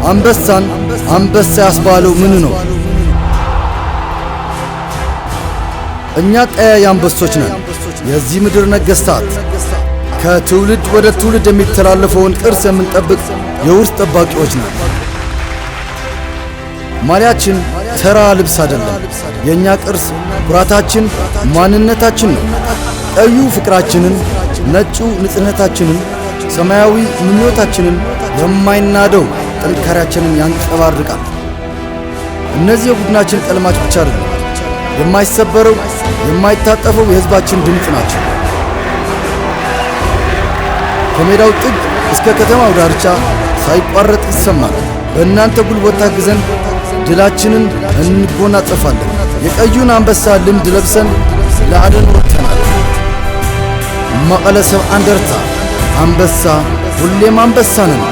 አንበሳን አንበሳ ያስባለው ምን ነው? እኛ ቀያይ አንበሶች ነን፣ የዚህ ምድር ነገሥታት። ከትውልድ ወደ ትውልድ የሚተላለፈውን ቅርስ የምንጠብቅ የውርስ ጠባቂዎች ነን። ማሊያችን ተራ ልብስ አይደለም። የእኛ ቅርስ፣ ኩራታችን፣ ማንነታችን ነው። ቀዩ ፍቅራችንን፣ ነጩ ንጽህናችንን፣ ሰማያዊ ምኞታችንን፣ የማይናደው ጥንካሬያችንን ያንጸባርቃል። እነዚህ የቡድናችን ቀለማት ብቻ አይደሉም፣ የማይሰበረው የማይታጠፈው የሕዝባችን ድምፅ ናቸው። ከሜዳው ጥግ እስከ ከተማው ዳርቻ ሳይቋረጥ ይሰማል። በእናንተ ጉልበት ታግዘን ድላችንን እንጎናጸፋለን። የቀዩን አንበሳ ልምድ ለብሰን ለአደን ወጥተናል። መቐለ 70 እንደርታ፣ አንበሳ ሁሌም አንበሳ ነን።